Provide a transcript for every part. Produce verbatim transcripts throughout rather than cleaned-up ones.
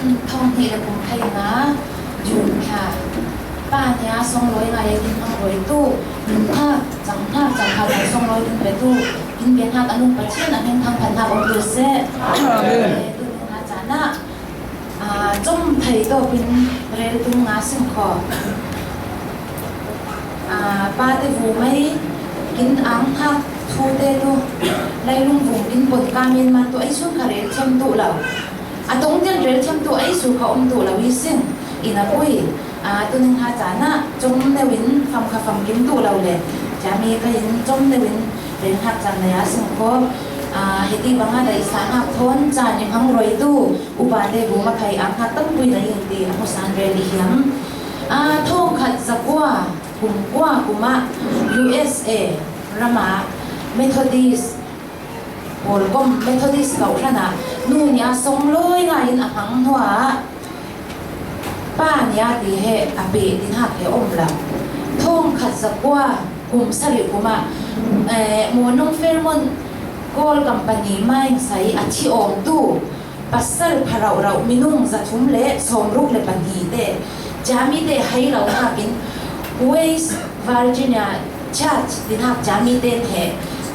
Thawng hnih le kum thei nga June thla, pa nia songlawi ngai a kin hmang ruaitu, nun hnak, cang hnak, cang hnak, cang songlawi kin petu, kin biak hnak a nung Pathian a hming thangphat hnak om tu seh. Amen. Eh, tu hna caan ah, ah, com thei tawpin rel tum nga sim kho. Ah, pa te vu mai kin ang hnak thu te tu, leilung vung kin pon ka men man tu, ai sun kha rel thiam tu lo. A tong tian rel thiam tu ai su kha om tu lo i sing. I na pui, ah, tu ning ha caan ah com neu in fam kha fam kim tu lo le. Cami ka in com neu in rel hnak caan na ya sing kho. Ah, heti bang a dai sa hnak thawn caan i hmang ruaitu, upa te bu ma khai ang hnak tam pui na in ti a hmu san rel i hiam. Ah, thawng khat zakua kum kua kum ah U S A ram ah Methodist, Pawlkom Methodist kau hran ah nu nia songlawi ngai in a hmang hnu ah pa nia ti he a pe din hak he om lo. Thawng khat zakua kum sarih kum ah, eh, Muanung Fairmont Coal Company mine sai a thi awm tu pasal pharauh rauh minung zathum le sawmruk le pahnih te, Jami te hai lo hnakin West Virginia Church ti hnak Jami te he,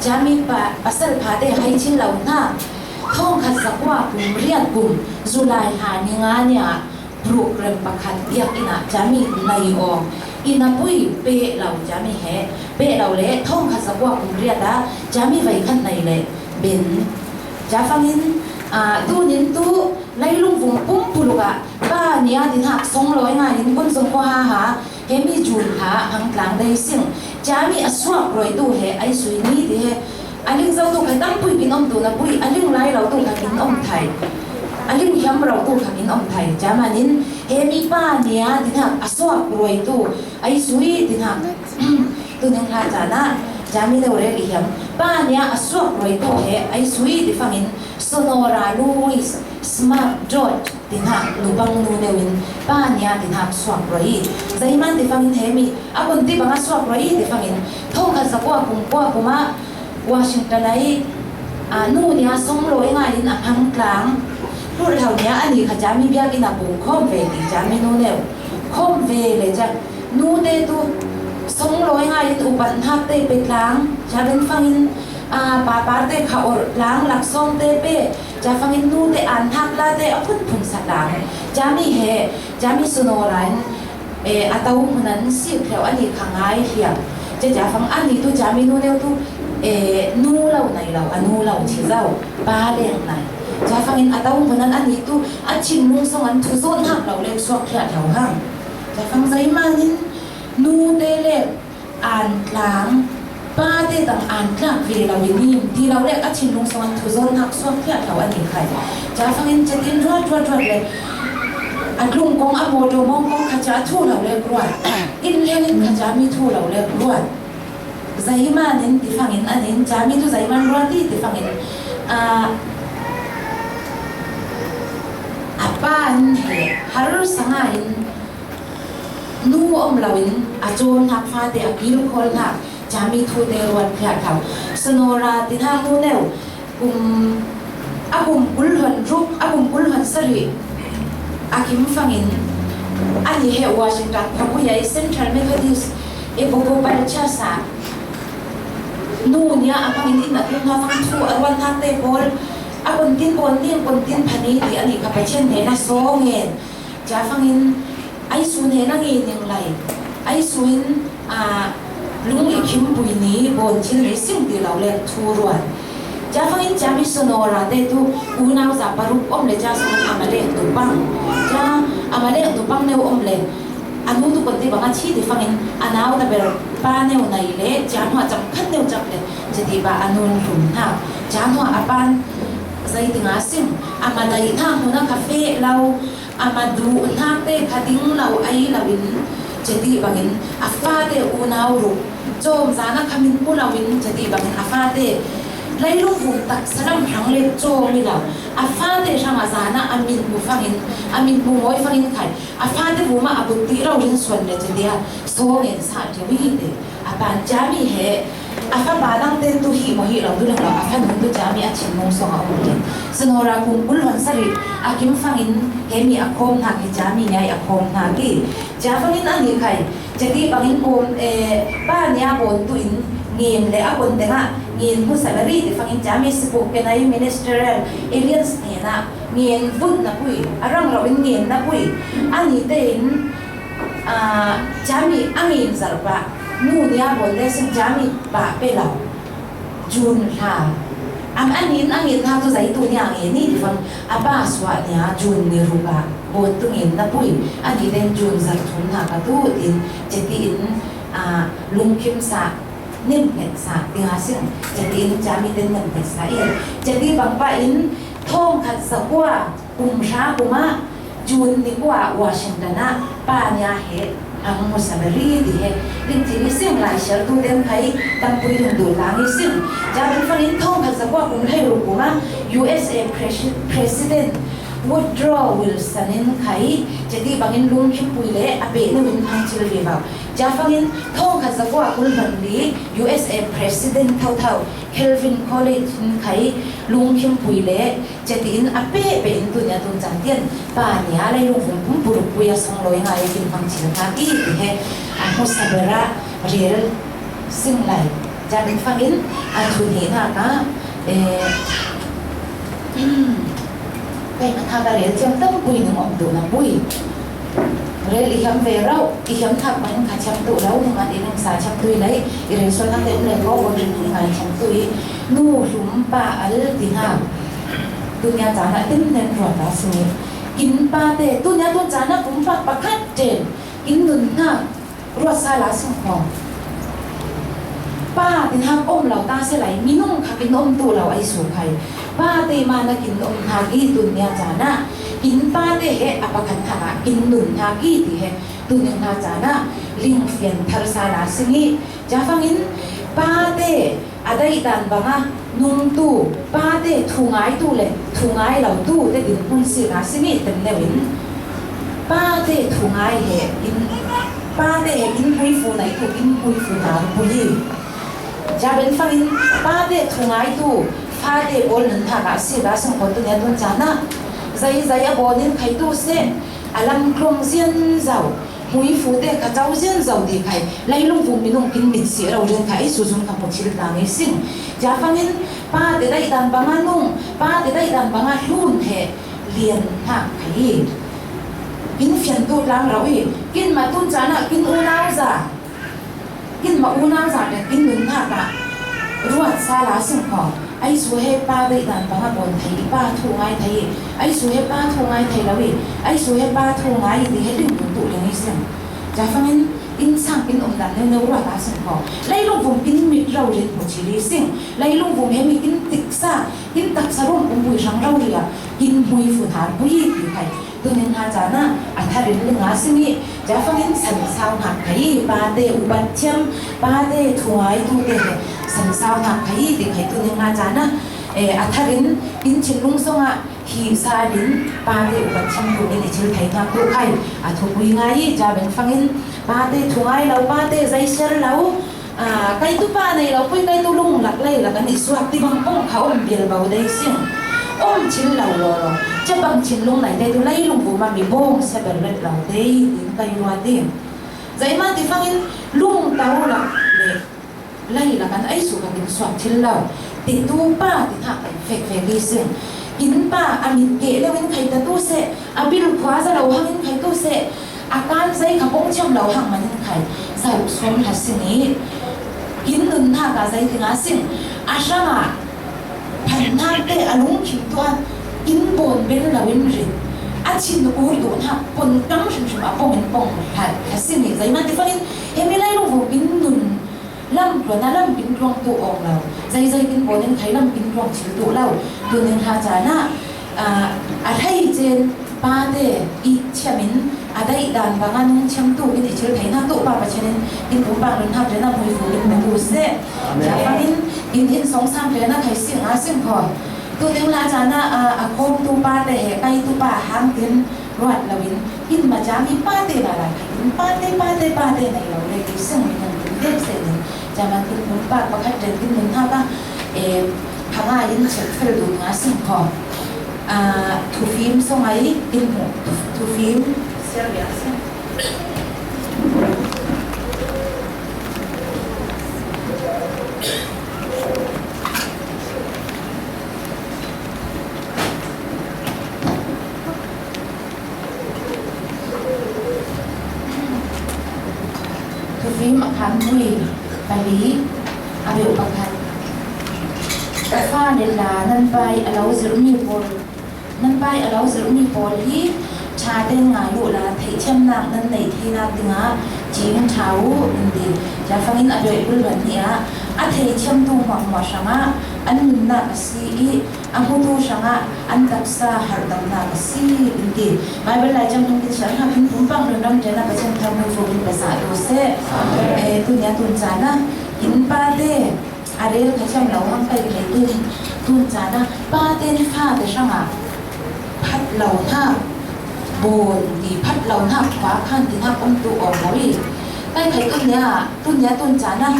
Jami pa, pasal pha te hai chin lo hna. Thawng khat zakua kum riat kum July ha ni nga nia program pakhat biak inn ah Jami nei awng inn a pui peh lo Jami he, peh lo le thawng khat zakua kum riat ah Jami vai khat nei le ben. Cafangin, ah, tunin tu leilung vung pumpuluk ah pa nia din hak songlawi ngai in kun zong kua ha ha, he mi June ha hang tlang dei sing. Jami a suak ruai tu he ai sui ni ti he. A ling zo tu kha tam pui kin om tu na pui, a ling lai lo tu kha kin om thai. A ling hiam ro tu kha kin om thai. Jamanin he mi pa nia din hak a suak ruai tu ai sui din hak. Tu ning hla caan ah Jami lo rel i hiam. Pa nia a suak ruai tu he ai sui ti fangin Sonora Louise Smart George ti hnak nupang nu neu in pa nia ti hnak suak ruai i. Zeiman ti fangin he mi a kun ti bang a suak ruai i ti fangin thawng khat zakua kum kua kum ah Washington ai, ah, nu nia songlawi ngai in a hmang tlang. Hlulhau nia ani kha Jami biak in a bu khawm ve ti Jami nu neu. Khawm ve le cak. Nu te tu songlawi ngai in upat hnak te pe tlang. Jabin fangin, ah, papar te kha or tlang, laksawng te pe. Cafangin nu te an hnak la te a phunphun sa tlang. Jami he, Jami Sonora in, eh, a to hmun an sik hleuh ani kha ngai hiam. Cacafang ani tu Jami nu neu tu, eh, nu lo nai lo, a nu lo thi zo, pa leng nai. Cafangin a to hmun an ani tu a thinlung song an thu zawn hnak lo le suak khiah lo hang. Cafang zeimanin nu te le an tlang, pa te tang an tlak ve lo i nim ti lo le a thinlung song an thu zawn hnak suak thiah lo a ni khai. Cafangin cetin ruat ruat ruat le a tlung kong a mawtaw mawng kong kha ca thu lo le ruat. In leng in kha Jami thu lo le ruat. Zeiman in ti fangin an in Jami tu zeiman ruat ti ti fangin, ah, a pa in he har sanga in nu om lo in a cawm hnak fate a kil khawl hnak Jami thu te ruat phiat hau. Sonora ti hnak nu neu kum a kum kul hon ruk, a kum kul hon sarih a kim fangin ani he Washington khua pui ai Central Methodist Episcopal Church ah nu nia a fangin in a tum hna fang thu a ruat hnak te pawl a kun tin pawl ning kun tin phani ti ani kha Pathian hnen a sawng ngen. Ca fangin ai su hnen a ngi ning lai. Ai su in, ah, lung i khimpui ni bawn thil ni sim ti lo le thu ruat. Ca fangin Jami Sonora te tu unau za paruk om le ca sungin Amalek tu pang. Ca Amalek tu pang neu om le a nu tu kon ti bang a thi ti fangin a nau ta ber pa neu nai le ca hnuah cam khat neu cak le ca ti ba a nun hlum hna. Ca hnuah a pan zei ti nga sim a ma dai hna hmun a kha feh lo. A ma duh hnak te kha ding lo ai lo in, ceti bangin a fate unau ruk cawm zan a kha min pu lo in, ceti bangin a fate leilung vum taksa lam hrang le cawm i lo. A fate hrang a zan a, a min pu fangin, a min pu mawi fangin khai. A fate vum a a but ti lo in suan le ceti a saw ngen sa ṭheu hi te. A pa Jami he, a fapa dangte tu hi maw hi lo tu leng lo, a fanu tu Jami a Chin Mung Song a um le. Sonora kum kul hon sari a kim fangin he mi a khom hna ki Jami ngai a khom hna ki. Cia fangin a ni khai, cia ti bangin kum, eh, pa nia bon tu in ngin le a bon denga ngin mu salary ti fangin Jami Sipuk Kenai Ministerial Alliance ni na ngin vut na pui, a rang lo in ngin na pui. A ni te in, ah, Jami a ngin zar pa, nu nia bon le sin Jami pa pe lo. June hla. Am a nin a ngin hna tu zai tu nia ngin ni fang a pa suah nia June ni ruka bon tu ngin na pui. A ni ten June zar thum hna ka tu in, cia ti in, ah, lungkim sa, nim phet sa, ti nga sing, cia ti in Jami ten nim phet sa i. Cia ti bang pa in thong khat za kua kum hra kum ah June ni kua Washington ah pa nia he ang mu salary ti he. Ling ti ni sing lai share tu den khai tam pui dung tu lang i sing. Cia ben fangin thong khat za kua kum lai ru kum ah U S A Presi-, President Woodrow Wilson in khai, cia ti bangin lungkim pui le a pe nu in hang chil ve vau. Cia fangin thong khat za kua kul van li U S A President thau thau Calvin Coolidge in khai lungkim pui le cia ti in a pe pe in tu nia tun chan tian pa nia lai lungvum pum puruk pui a song loi ngai a kin hmang chil hna ki ti he a hmu sabera rel sing lai. Cia min fangin a thu ni hna ka, eh, kai ka tha ka rel ciam tam pui ning om tu na pui. Rel i hiam ve rau, i hiam thak man kha thiam tu lo, nungan i nung sa thiam tu i lei, i rel sual nang le um le ko, bon rin i ngai thiam tu i, nu hlum pa al ti hna. Tunia caan ah tim nen ruat a si. Kin pa te, tunia tun caan ah kum pak pakhat ten, kin nun hna, ruat sa la sung ko. Pa ti hna om lo ta se lai, minung kha kin om tu lo ai su khai. Pa te ma na kin om hna i tunia caan ah, kin pa te he a pakhat hna, kin nun hna i ti he. Tuning hna caan ah lingfian thar sa la sing i, cia fangin pa te a daih dan bang a nung tu, pa te thu ngai tu le thu ngai lo tu te din hmun si la sing i tem neu in, pa te thu ngai he in, pa te he in hui fu nai tu in hui fu na pu hi. Cia ben fangin pa te thu ngai tu, fa te pawl nun hna la si la sung ko tunia tun caan ah, zai zai a bawn in khai tu se, a lam tlung zian zau, hmui fu te kha cau zian zau ti khai, lai lungvum minung kin mit si lo rian khai, ai su zun kha pu thil tla ngei sing. Cia fangin pa te daih dan bang a nung, pa te daih dan bang a hlun he lian hna khai. Kin fian tu tlang rau i, kin ma tun caan ah kin unau za. Kin ma unau za pen kin nun hna ka ruat sa la sing ko. Ai su he pa daih dan bang a bawn thei, pa thu ngai thei, ai su he pa thu ngai thei lo i, ai su he pa thu ngai ti he ling tu tu ling i sing. Cia fangin in sang kin um dan neu neu ruat a sing ko. Lai lungvum kin mit lo rin pu chili sing. Lai lungvum he mi kin tiksa, kin taksa rum kum bui hrang lo ria, kin hmui fu hnar bui ti khai. Tuning hna caan ah a thar in ling a sing i, cia fangin san sau hnak khai i, pa te upat thiam, pa te thu ngai tu te he san sau hnak khai i, ti khai tuning hna caan ah, eh, a thar in in chin lung song ah hi sa din, pa te upat thiam tu in i thil thei hnak tu khai, a thupui ngai i, cia ben fangin pa te thu ngai lo, pa te zai ser lo, Ah, kai tu pa nei lo pui, kai tu lung lak lei lak an i suak ti bang pong kha om bial bau dei sing. Om thil lo lo lo. Cia bang thin lung nai te tu lai lungvum a mi bawng se ber let lo dei, in kai ruat ding. Zai ma ti fangin lung tau lak le lai lak an ai su ka kin suak thil lo. Ti tu pa ti hna kai fek fek dei sing. Kin pa a mit keh lo in khai ta tu se, a bil khua za lo hang in khai tu se, a kan zai kha pong thiam lo hang man in khai, zau suam hla sing i, kin nun hna ka zai ti nga sing, a hrang ah phan hnak te a lungkhim tu ah kin bawn bel lo in rin, a thin ur duh hna pon kam hrim hrim a pong in pong hla, hla sing i, zai ma ti fangin, he mi lai lungvum kin nun lam tluan a lam kin tluang tu awk lo. Zai zai kin bawn in khai lam kin tluang thil tu lo. Tuning hla caan ah, ah, a hlei cen pa te i thiam in a daih dan bang a nung thiam tu kin i thil thei hna tu pa Pathian in kin pumpak nun hna ren a hmui fu kin pe tu seh. Amen. Cia fangin kin in song sang ren a khai sing a sing kho. Tuning hla caan ah, ah, a khawm tu pa te he kai tu pa hang tin ruat lo in kin ma cang i pa te la lai khai in pa te, pa te, pa te nei lo le ki sing in Dek se ni, zaman kin pumpak pakhat ren kin mun hak a, eh, phanga in chek fel dun nga sim kho. Ah, thufim song ai kin mu, thufim, sial bia sim. Thufim a khan bui pali, a beuh pakhat. Ka fa le la nan pai a lo zir mi pawl, nan pai a lo zir mi pawl hi ṭha ten ngai uh la, theihthiamnak nan nei theinak dingah cing ṭha uh, in ti. Tia fangin a beuh bul ban hi ah, a theihthiamtu hmuahhmuah hrangah an nunnak a si ih, a hmutu hrangah an taksa harhdamnak a si, in ti. Bible lai cang hnung kin siar hngak in pumpak nunram rian ah Pathian thar hmuifuk in pe sah duh seh. Eh, tunia tun caan ah in pate a rel kha thiam lo hang kai thei tun, tun caan ah pate in fate hrangah phat lo hnak, bawn ti phat lo hnak khua khan ti hnak um tu awk lo ih, kai thei tunia, tunia tun caan ah,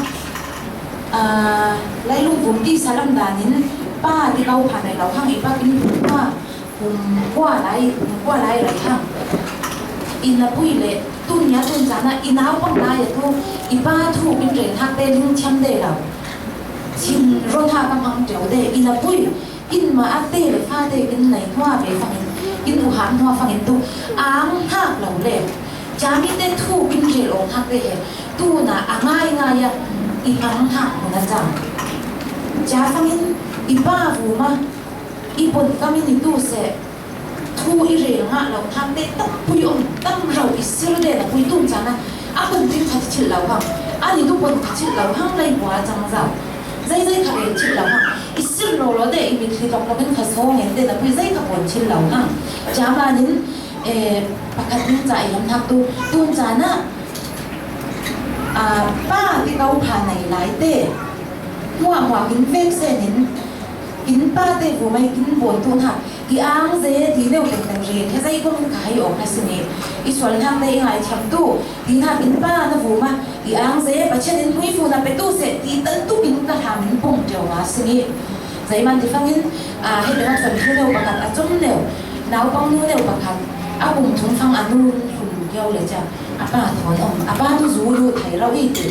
aa, leilung vum tisa lam danin pa ti ko pha nei lo hang i pa kin hmuh hna, kum kua lai, kum kua lai lai hang. I na pui le tunia tun caan ah i naupang lai a tu i pa thu kin rel hnak te ling thiam de lo. Chin ron ha ka hmang ṭeu de, i na pui, in ma a te le fate kin nei hnuah ve fangin, kin u ham hnuah fangin tu ang hnak lo le. Cia mi te thu kin rel awk hnak te he, tuna a ngaingai ah i hmang hnak mun a cang. Cia fangin i pa vum ah i pon kam in i tu seh, thu i rel ngah lo hnak te tampui om, tam rau i sir den a pui tun caan ah, a kun ding khat i chilh lo hang, a ni tu pon khat chilh lo hang, lei pua cang zau. Zeizei kha rel chilh lo hang, i sir lo lo de, i mit hli tlok tlok in kha saw ngen den a pui zei kha pon chilh lo hang. Cia manin, eh, pakhat ding ca i lam hnak tu, tun caan ah, ah, pa ti ko pha nei lai te hmuahhmuah kin vek sen in, kin pa te vum ai kin bawn tu hnak, i ang ze ti neu tengteng rian he zei kong in ka hei awk na si ni. I sual hnak te i ngaithiam tu ti hnak in pa na vum ah i ang ze Pathian in hmuifu na pe tu seh ti tan tu min ka hlam in pung ṭeu nga si ni. Zeiman ti fangin, ah, hei tengah thuanthu neu pakhat a cum neu, naupang nu neu pakhat a kum thum fang a nu hlum kio le cia a pa thawn om, a pa tu zu lu thei lo i ti,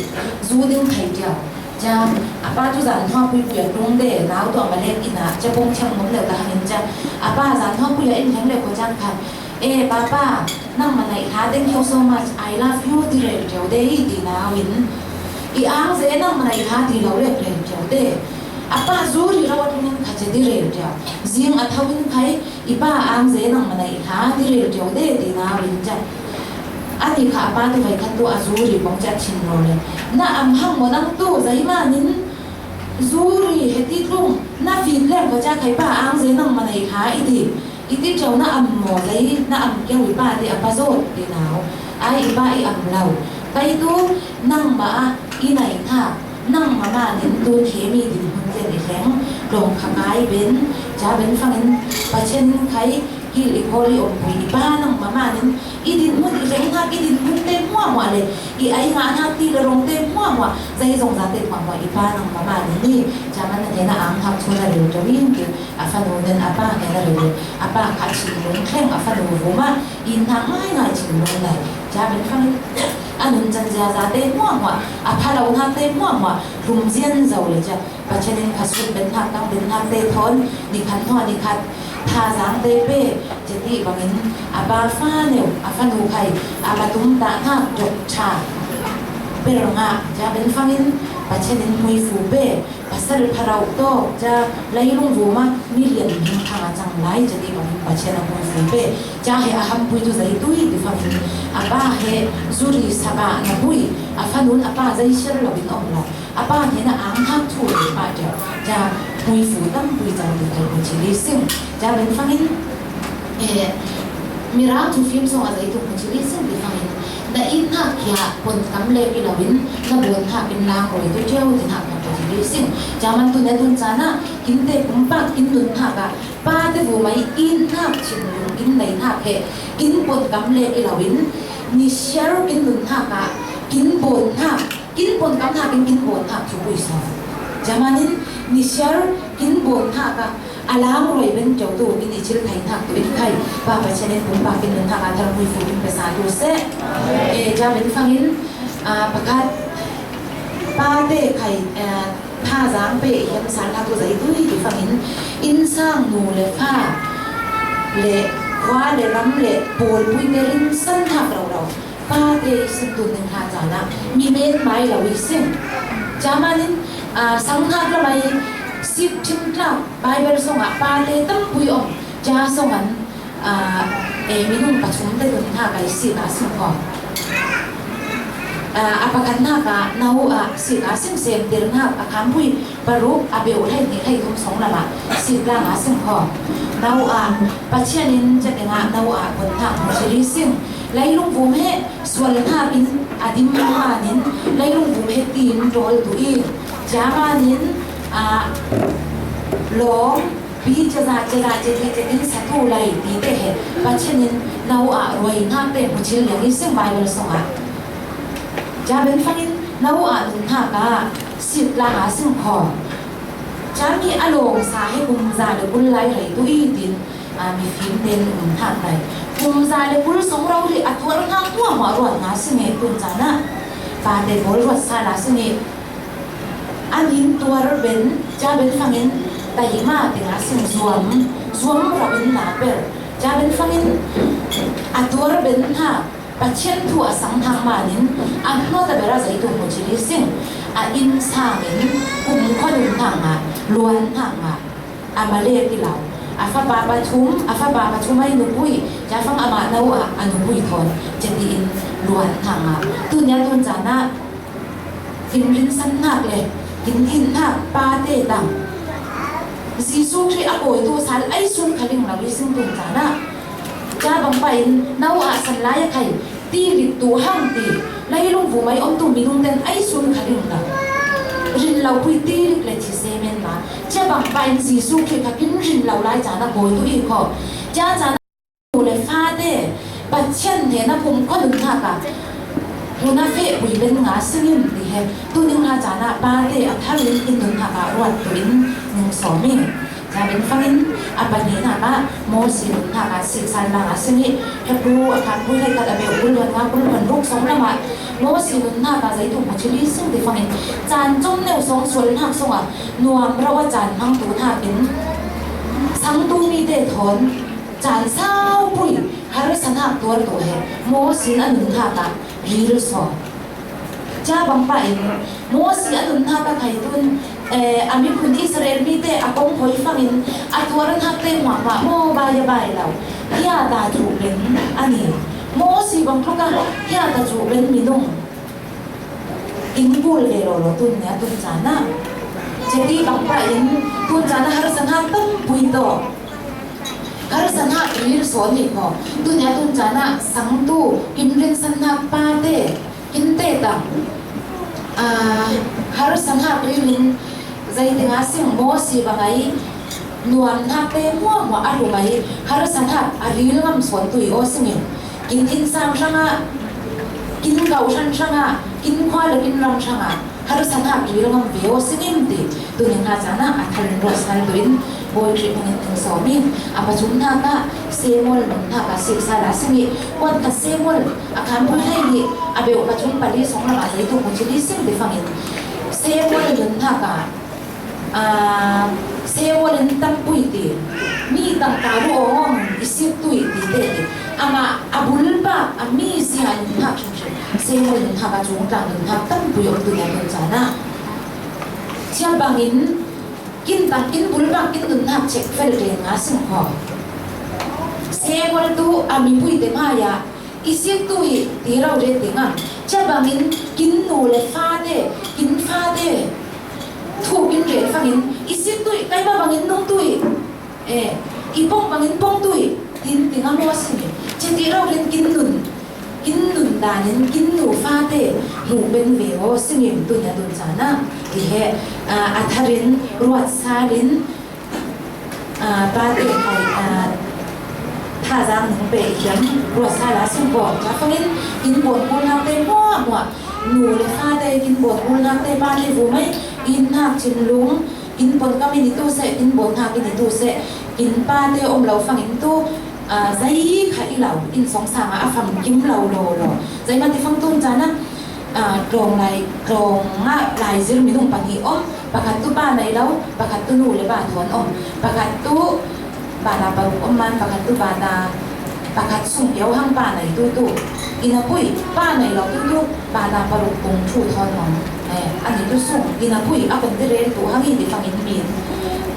zu ding thei tia. Cia, a pa tu zan hnuah puipui a tlung de, nau tuah malek inn ah cia pong thiang ngom leu ta hangin cia, a pa zan hnuah pui a in leng leu ko cang khat, "Eh, papa, nangmah naih hla, thank you so much, I love you," ti rel ṭeu de i ti nau in, i ang ze nangmah naih hla ti lo lek rel ṭeu de. A pa zu rih rau a tlung in kha cia ti rel ṭeu. Zing a tho in khai, i pa ang ze nangmah naih hla ti rel ṭeu de ti nau in cia. Ani kha a pa tu vai khat tu a zu rih pong cia chin lo le. Na am hang maw nang tu, zeiman in zu rih he ti tlung, na fit lem ko cia khai pa ang ze nangmah naih hla i ti. I ti ṭeu na am maw zei, na am keu i pa ti a pa zawt ti nau. Ai i pa i am lo. Kai tu nangmah a i naih hna. Nangmah manin tun hi mi dinhmun ten i hleng, lawng kha kai ben, ca ben fangin Pathian in khai, kil i khawl i ompui i pa nangmah manin i dinhmun i hleng hnak i dinhmun te hmuahhmuah le i ai ngah hnak ti le rong te hmuahhmuah, zei zong za te hmuahhmuah i pa nangmah manin i ca man na hnenah ang hnak chun a rel ṭeu in ti a fanu nen a pa hnenah rel in a pa kha chin lung thleng a fanu vum ah i hnak ngaingai chin lung lai. Ca ben fangin a nuncan ziaza te hmuahhmuah, a pha lo hnak te hmuahhmuah hlum zian zo le cia. Pathian in kha sut ben hnak, tang ben hnak te thawn, ni khat hnuah ni khat, thazaang te pe, ceti bangin, a pa fa neu, a fanu khai, a patum dah hnak, ṭawk ṭha, ber ngah, cia ben fangin, Pathian in hmuifu pe, pasal pharauh tawk, cia leilung vum ah, milian hming thang a cang lai, ceti bangin, Pathian a hmuifu pe, cia he a hampuitu zei tui, ti fangin, a pa he zuri sabah na pui, a fanun a pa zei siar lo in om lo. A pa hnenah ang hnak thu le pah ṭeuh, cia hmuifu tampi cang ti khai hmu chili sing. Cia ben fangin, eh, Mirang thufim sung a zeituk hmu chili sing ti fangin, na in hnak khi ah pon kam lek i lo in, na bawn hnak in lang rawi tu ṭiau ti hnak hmu chili sing. Cia man tun a tun caan ah, kinte pumpak kin nun hnak ah, pa te vumai in hnak chin lung kin nei hnak he, kin pon kam lek i lo in, ni siar kin nun hnak ah, kin bawn hnak, Kin pon kam hnakin kin bawn hnak cu pui sawn. Cia manin nisiar kin bawn hnak ah a lang ruai ben ṭeu tu in i thil thei hnak tu in khai Pa Pathian in pumpak in nun hnak ah tharhmui fu in pe sa tu seh. E, cia ben fangin, aa, pakhat pate khai, aa, thazaang pe i hiam sal hnak tu zei tu i ti fangin innsang nu le fa le khua le ram le pawlpui te rinsan hnak roro. Pate i sin tu ning hna caan ah mi men mai lo i sin. Cia manin, aa, sang hnak lam ai sik ṭhim tlak Baibal song ah pate tampui om. Cia song an, aa, e, minung pathum te nun hna kai sik a sim kho. Aa, a pakhat hnak ah no ah sik a sim sem ter hnak a khampui paruk a beuh hlei hnih hlei thum song lam ah sik tlang a sim kho. No ah Pathian in cia ding ah no ah pon hnak hmu chili sing. Leilung vum he sual hnakin a dim hmanin leilung vum he tin ṭawl tu i cia manin, aa, lawng pi caza caza ceti cetin satu lai ti te he Pathian in no ah ruai hnak te hmu chil liang i sing Baibal song ah. Cia ben fangin no ah nun hnak ah sik tlang a sim kho. Cia mi a lawng sa he kum za le kul lai rei tu i tin, aa, mifim ten um hnak lai. Kum za le kul song rori a tuar hnak hmuahhmuah ruat nga si nge tun caan ah pate pawl ruat sa la si nge. An in tuar ben, cia ben fangin taima te nga sing zuam, zuam rau in na per. Cia ben fangin a tuar ben hna Pathian thu a sang hnak manin a hnawt a ber a zeitu hmu chili sing. A innsang in kum khuanun hnak nga, luan hnak nga, a male ti lo. A fapa pathum, a fapa pathum ai nupui, cia fang amah no ah a nupui thawn, cia tiin luan hnak nga. Tunia tun caan ah kin rinsan hnak le kin inh hnak pate tang Jesuh Khrih a kawi tu sal ai sun kha ling lo i sin tun caan ah. Cia bangpa in no ah san lai a khai tirik tu hang ti leilung vum ai om tu minung ten ai sun kha ling lo. Rin lo pui tirik le thi semen ma. Cia bangpa in Jesuh Khrih kha kin rin lo lai caan a kawi tu i kho. Cia caan nu le fate Pathian hnenah pumkhat nun hnak ah hun a feh pui ben nga singin ti he tuning hna caan ah pate a thar in in nun hnak ah ruat tu in ning sawm i. Cia ben fangin a pahnih hnak ah Mosi nun hnak ah sik sal lang a sing i Hebru a khat pui hleikhat a beuh kul hluan nga kul hluan ruk song lam ah Mosi nun hnak ah zeitu hmu chili sing ti fangin caan com neu song sual hnak song ah nuam rau a caan hmang tu hnak in sang tu mi te thawn caan saupui harsa hnak tuar tu he Mosi in a nun hnak ah ril sawn. Cia bangpa in Mosi a nun hnak a khai tun, eh, a miphun Israel mi te a kong hoi fangin a tuar hnak te hmuahhmuah maw bai a bai lo. Hia ta cu ben a ni. Mosi bang tluk ah hia ta cu ben minung in kul ve lo lo tun nia tun caan ah. Cia ti bangpa in tun caan ah harsa hnak tampui tawh harsa hnak ril sawn i kho. Tunia tun caan ah sang tu kin rinsan hnak pate kin te tang, aa, harsa hnak ril in zeiting a sing Mosi bang ai nuam hnak te hmuahhmuah a hlum ai harsa hnak a ril ngam sawn tu i aw singin kin innsang hrangah, kin kauhran hrangah, kin khua le kin ram hrangah harsa hnak ril ngam ve aw singin ti tuning hna caan ah a thar in ruat sal tu in Bawi Khrih hmangin ning sawm i a pathum hnak ah Samuel nun hnak ah sik sal a sing i kuat khat Samuel a khampui hlei nih a beuh pathum pali song lam ah zeitu hmu chili sing ti fangin Samuel nun hnak ah, aa, Samuel in tampui ti mi tangka ruh awng i sik tu i ti te ti amah a bulpak a mi sia nun hnak Samuel nun hnak a cungtlang nun hnak tampui om tu nia tun caan ah. Cia bangin kin tang kin bulpak kin nun hnak check fel ṭen nga sing kho. Samuel tu a mipui te hmai ah i sik tu i ti rori ti ngam. Cia bangin kin nu le fate, kin fate thu kin rel fangin i sik tu i kaima bangin nung tu i Eh, i pong bangin pong tu i tin ti ngam aw singin cia ti rori in kin nun, kin nun dan in kin nu fate hmuh ben ve aw singin tunia tun caan ah ti he, aa, a thar in ruat sal in, aa, pate khai, aa, Thazang nung pe i kiam, ruat sa la sung bawng. Tua fangin, kin bawn kulnakte hmuahhmuah, nu le fate kin bawn kulnakte, pate vumai, inn hak thinlung, kin bawn kam in i tu seh, kin bawn hak in i tu seh, kin pate om lo fangin tu, a, zei kha i lo, inn sawngsang ah a famkim lo lo lo. Zei mah ti fang tun cana, a, tlawng lai, tlawng ah laizir minung pahnih om, pakhat tu pa nei lo, pakhat tu nu le pa thawn om, pakhat tu bata paruk om man, pakhat tu bata pakhat sung piau hang pa nei tu tu. Inn a pui, pa nei lo tu tu, bata paruk kung thu thawn om. Eh, a ni tu sung, inn a pui, a kon ti rel tu hang i ti fangin min.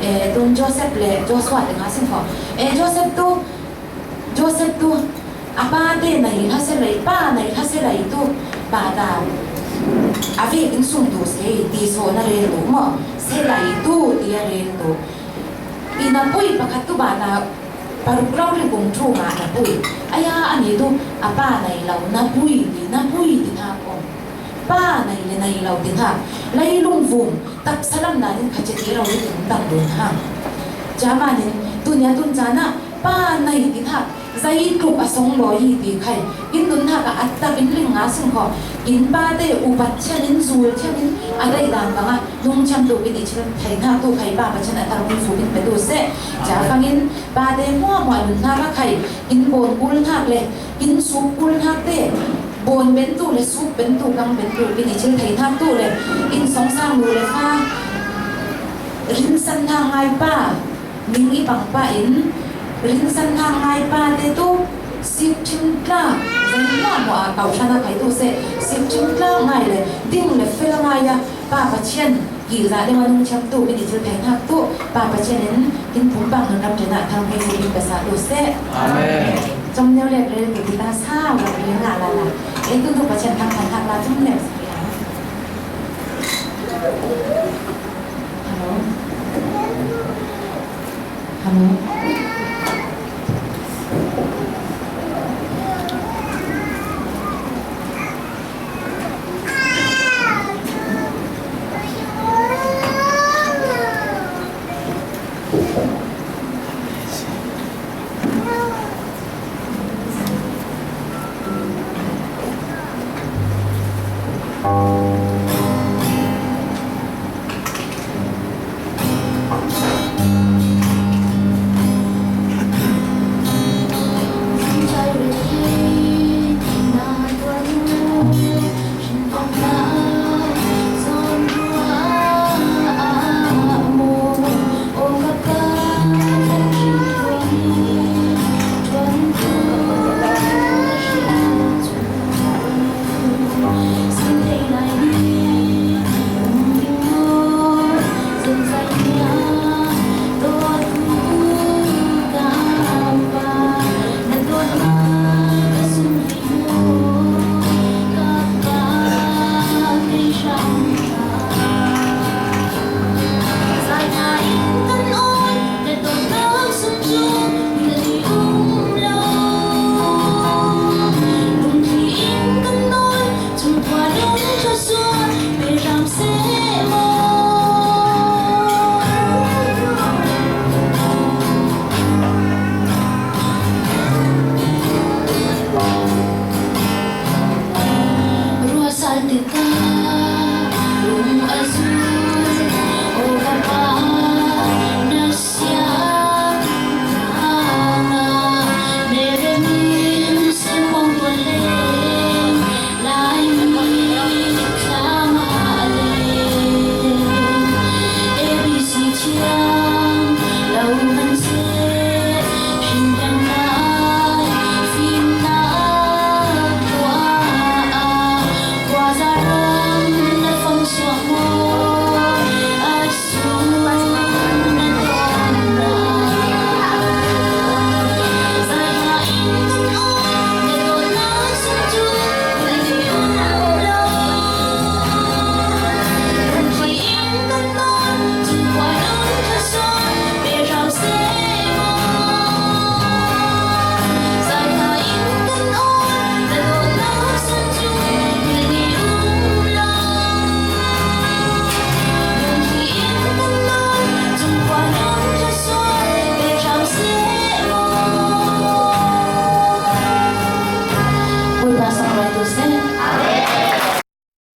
Eh, tun Joseph le Joshua te nga sin kho. Eh, Joseph tu, Joseph tu, a pate nei hla se lai, pa nei hla se lai tu, bata a vekin sung tu sei, ti so na rel tu maw, se lai tu, ti a rel tu. Inn a pui pakhat tu bata paruk lo ri kung thu nga na pui. Aya a ni tu a pa nei lo na pui ti, na pui ti hna kong. Pa nei le nei lo ti hna. Leilung vum taksa lam dan in kha che ti lo ri kung dang dun hang. Cia manin tunia tun cana pa nei ti hna. Zei tluk a song lawi hi ti khai. Kin nun hna ka at tak in ling nga sung kho. Kin pate upat thiam in zul thiam in a daih dan banga nungchamtu kin i chil thei hna tu khai pa Pathian a tarmi fu kin pe tu seh. Ca fangin pate hmuahhmuah nun hna ka khai kin bawn kul hnak le kin suk kul hnak te bawn ben tu le suk ben tu kang ben tu kin i chil thei hnak tu le inn sawngsang nu le fa rinsan hna ngai pa ning i pang pah in rinsan hna ngai pa te tu sik thim tla zan hna hmuah a kau ṭhan a khai tu seh sik thim tla ngai le ding le fel ngai a Pa Pathian, ki za ding a nungchamtu, kin i thil thei hnak tu, Pa Pathian in kin pum bang nun ram ṭen ah thang hei fu ding ka sa tu seh. Amen. Cawm neu le rel tu kita sa, wa rel nga la la. E tu tu Pathian thang thang thang la cawm neu. Hello. Hello.